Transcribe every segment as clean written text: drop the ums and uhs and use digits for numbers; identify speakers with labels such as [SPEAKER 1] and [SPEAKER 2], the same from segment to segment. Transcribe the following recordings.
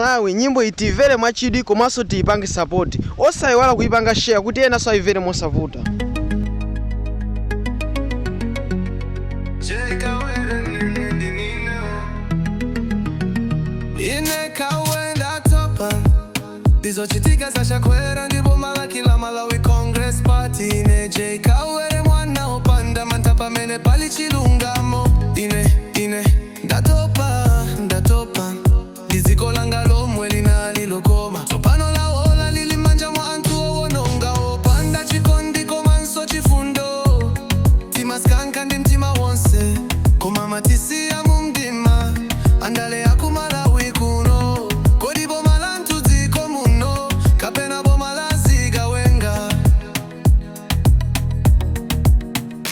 [SPEAKER 1] Malawi, nyimbo itimvere mwachidwi komanso tiyipange support. Osayiwala kuyipanga share kuti enanso ayimvere mosavuta.
[SPEAKER 2] Ine Kawe ndatopa ndizochitika za Chakwera ndi boma lake la Malawi Congress Party. Ine J Kawere, mwana opanda mantha pamene pali chilungamo. Ine ndatopa, ndatopa ndi dziko langa lomwe linali lokoma, tsopano laola, lili manja mwa anthu owononga, opanda chikondi komanso chifundo. Timasankha ndi mtima wonse, koma amatisiya mu mdima andale akumalawi kuno. Kodi boma lanthu dziko muno kapena boma la zigawenga?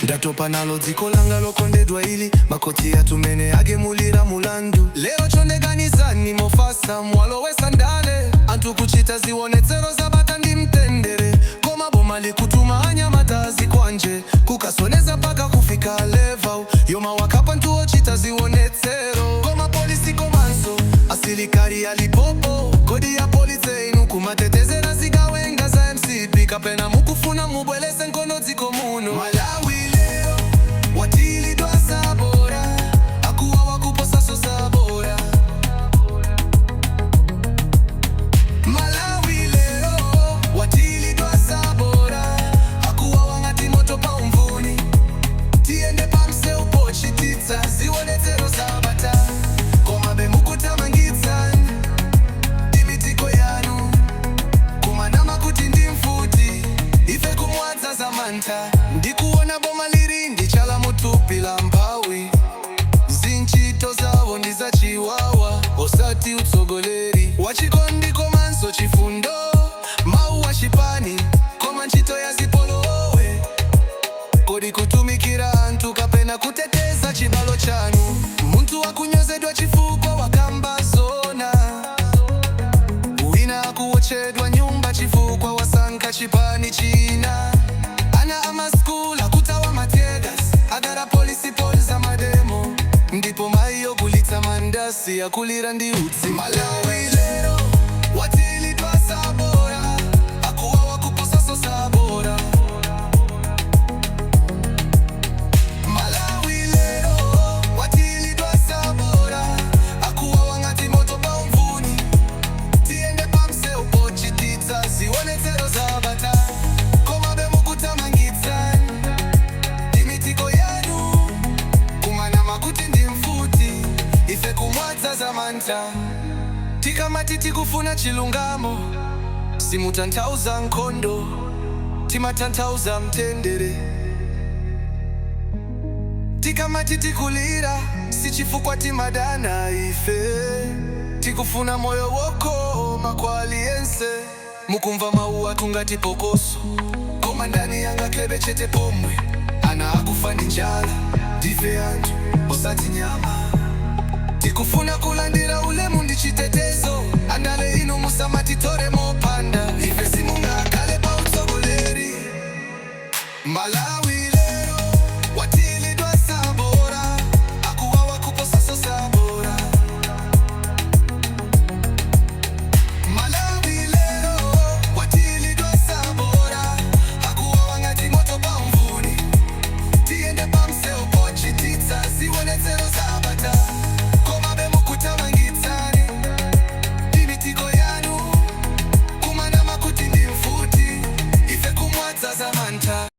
[SPEAKER 2] Ndatopa nalo dziko langa lokondedwa ili, makoti atumene agemulira mulandu lero. Chonde ganizani mofatsa, mwalowetsa ndale. Anthu kuchita zionetsero zabata ndi mtendere, koma boma likutuma anyamata azikwanje kukasoneza paka kufika level yomawakhapa anthu ochita zionetsero. Koma polisi komanso asilikali alipopo. Kodi ya polisi inu kumatetezera zigawenga za MCP kapena mukufuna mubwelese nkhondo dziko muno? Malawi lero watilidwa sabora, akuwawa kuposaso sabora. Malawi lero watilidwa sabora, akuwawa ngati moto pa umvuni. Tiyende pamseu pochititsa zionetsero zabata, komabe mukuthamangitsa ndi mitiko yanu, kumanama kuti ndi mfuti, ife kumwadza za mantha ndikuona boma liri ndi chala muthupi la mphawi. Zinchito zawo ndi zachiwawa, osati utsogoleri wachikondi komanso chifundo. Mawu achipani koma ntchito ya zipolowe. Kodi kutumikira anthu kapena kuteteza chibalo chanu? Munthu wakunyozedwa chifukwa wakamba zona, wina akuwotchedwa nyumba chifukwa wasankha chipani china. Ana amaskulu akuthawa ma teargas agara polisi polza ma demo, ndipo mayi ogulitsa mandasi akulira ndi utsi. Malawi lero watilidwa sabora, akuwawa kuposaso sabora. Malawi lero watilidwa sabora, akuwawa ngati moto pa umvuni. Tiyende pamseu pochititsa zionetsero zabata, komabe mukuthamangitsa ndi mitiko yanu, kumanama kuti ndi mfuti, ife kumwadza za mantha. Tikamati tikufuna chilungamo, simutanthauza nkhondo, timatanthauza mtendere. Tikamati tikulira, sichifukwa timadana ife, tikufuna moyo wokoma kwa aliyense. Mukumva mawu athu ngati phokoso, koma ndani angakhale chete pomwe ana akufa ndi njala? Ndife anthu, osati nyama. Tikufuna kulandira ulemu ndi chitetezo.